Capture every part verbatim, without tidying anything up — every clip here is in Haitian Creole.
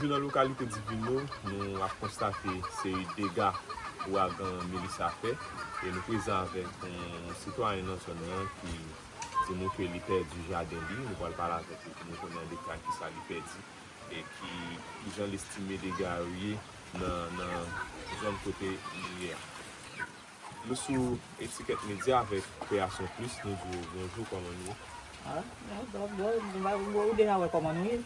Toujou nan lokalite Divino, nou ap konstate seri dega ouragan Melissa fè, e nou prezan avèk yon sitwayen nan zòn nan ki di nou ke li pèdi jaden li. Nou pral pale avèk li pou nou konnen an detay kisa li pèdi e ki, kijan l estime dega yo ye nan, nan zòn kote li ye a. Nou sou Etiket Medya avèk Kreasyon Plis, nou di w bonjou, kòman nou ye? Ah, bon, bon, bon, bon, ou deja wè kòman nou ye.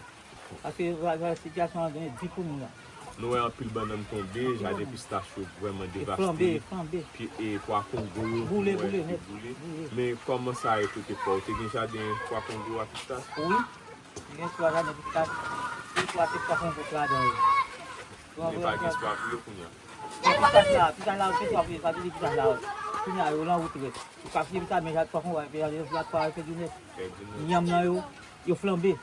Paske, va, va, sitiyasyon an gen di pou nou la. Nou wè anpil bannann tonbe, jaden pistach yo vrèman devaste. Flanbe, flanbe. Pye, e pwa kongo yo, boule, nou wè boule, ki nèt, boule. Boule. Men kòman sa ye kote pa w? Ou te gen jaden pwa kongo ak pistach? Wi. Gen twa jaden pistach, gen twa, se twa kongo ladan yo. Men pa gen espwa pou yo kounye a. Pistach la, pistach la, se twa, sa vle di pistach la, kounye a, yo nan wout rèd. Ou ka fye pistach, men ja twa kongo, epi ja, ja twa, epi di nèt. Pèdi nèt. Yanm nan yo, yo flanbe.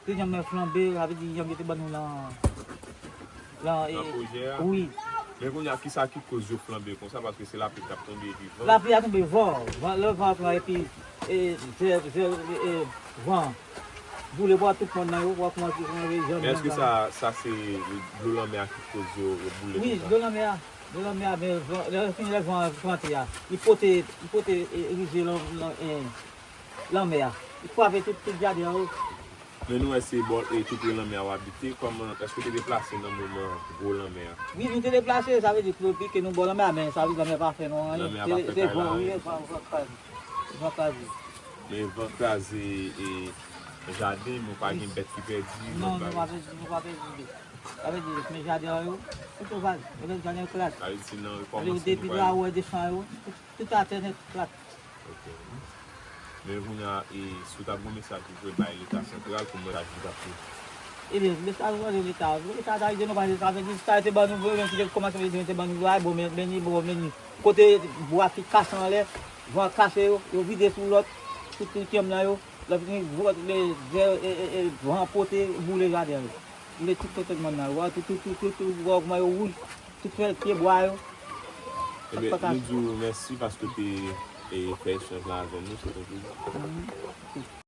Te yanm nan flanbe, sa vle di yanm yo te ban nou lan, lan, e, pwojè a? Wi. Men kounye a, kisa ki koz yo flanbe konsa? Paske se lapli k ap tonbe epi van. Lapli a tonbe, van. Van, lè van pran epi, e, zè, zè, e, e, van boule bò tout mòn nan yo, w ap kòmanse flanbe, janm. Men èske sa, sa se dlo lanmè a ki koz yo, yo boule konsa? Wi, dlo lanmè a. Dlo lanmè a, men van, lè, lè van rantre a, li pote, li pote, e, rive lan, lan, e, lanmè a. Li frape tout, tout jaden an yo. Men nou wè se bò, e, tou pre lanmè a w abite. Kòman, èske w te deplase nan moman gwo lanmè a? Wi, nou te deplase, sa vle di pou yo pike nou bò lanmè a, men sa vle di lanmè pa fè nou anyen. Lanmè a pa fè kay la anyen. Se van, wi, van, van kraze. Van kraze. Men van kraze, e, jaden, men w pa gen bèt ki pèdi, non, nou pa pèdi, nou pa pèdi bèt. Sa vle di, men jaden an yo, tout yo va, yo vin jaden yo klas. Sa vle di, se nan yo kòmanse, depi nou la, ou wè desan yo, tout, tout atè nèt plat. Ok. Men kounye a, e, si w t ap gen yon mesaj pou fè bay Leta santral, pou mesaj li t ap ye? Ebyen, mesaj mwen bay Leta, Leta ta ede nou, paske sa vle di, sa yo te ban nou, yo menm ki te kòmanse, yo te ban nou, ay, bon, men, men ni, bon, men ni. Kote bwa ki kase anlè, van kase yo, yo vide sou lòt, tout, tout yanm nan yo, lòt ni vòt, le, e, e, e, van pote, boule jaden yo. Boule tout kote mòn nan, wè, tout, tout, tout, tout, tout, wè, kòman yo wouj, tout fè pye bwa yo. Ebyen, nou di w mèsi paske w te, e, fè echanj la avè nou, se te yon plezi. Mhm.